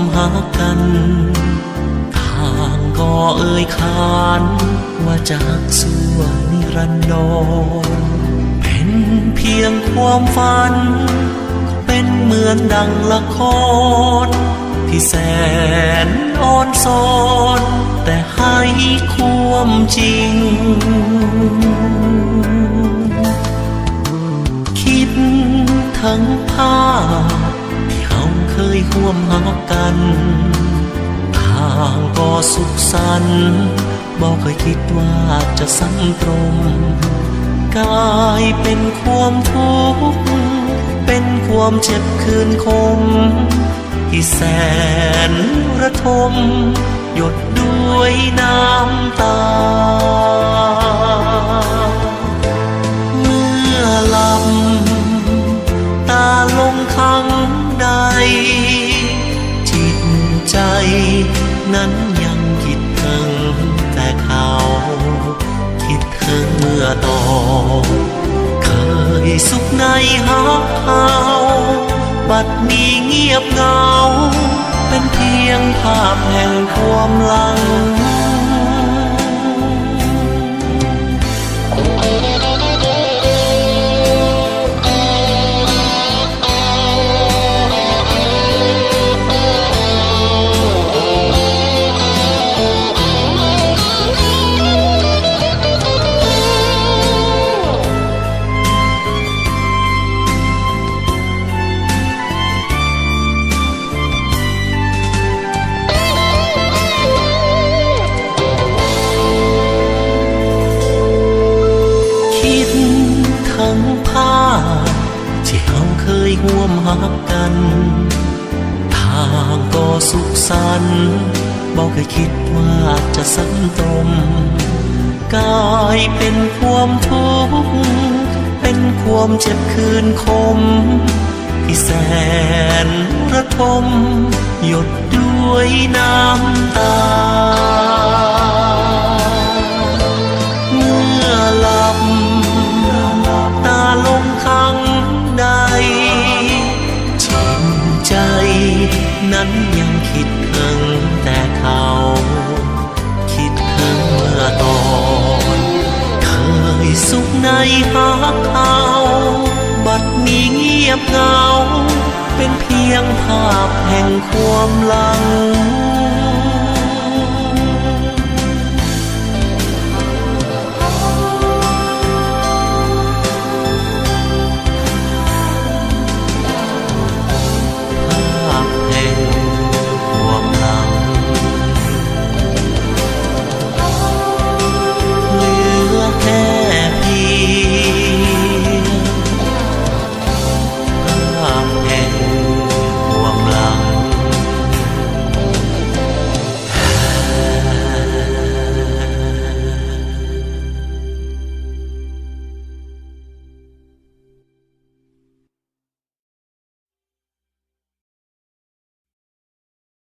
ມຮັກກັນ ຂ້າງກໍເອີ່ຍຂານວ່າຈະຮັກຊົ່ວນິລັນດອນ ເປັນພຽງຄວາມຝັນ ເປັນເໝືອນດັ່ງລະຄອນ ທີ່ແສນອ່ອນຊອນ ແຕ່ໃຫ້ຄວາມຈິງ ຄິດເຖິງພາບທີ່ເຮົາເຄີຍຮ່ວມຮັກກັນ ຕ່າງກໍສຸກສັນ ບໍ່ເຄີຍຄິດວ່າຈະຊ້ຳຕົມ ກາຍເປັນຄວາມທຸກ ເປັນຄວາມເຈັບຄືນຄົມ ທີ່ແສນລະທົມ ຢົດດ້ວຍນ້ຳຕາ ເມື່ອຫຼັບຕາລົງຄັ້ງໃດ ຈິດໃຈນັ້ນຍັງຄິດເຖິງແຕ່ເຂົາ ຄິດເຖິງເມື່ອຕອນເຄີຍສຸກໃນຮັກເຮົາ ບັດນີ້ງຽບເຫງົາ ເປັນພຽງພາບແຫ່ງຄວາມຫຼັງ. ຄິດເຖິງພາບທີ່ເຮົາເຄີຍຮ່ວມຮັກກັນ ຕ່າງກໍສຸກສັນ ບໍ່ເຄີຍຄິດວ່າຈະຊ້ຳຕົມ ກາຍເປັນຄວາມທຸກ ເປັນຄວາມເຈັບຄືນຄົມ ທີ່ແສນລະທົມ ຢົດດ້ວຍນ້ຳຕາ ເມື່ອຫຼັບຕາລົງຄັ້ງໃດ ຈິດໃຈນັ້ນຍັງຄິດເຖິງແຕ່ເຂົາ ຄິດເຖິງເມື່ອຕອນເຄີຍສຸກໃນຮັກເຮົາ ບັດນີ້ງຽບເຫງົາ ເປັນພຽງພາບແຫ່ງຄວາມຫຼັງ.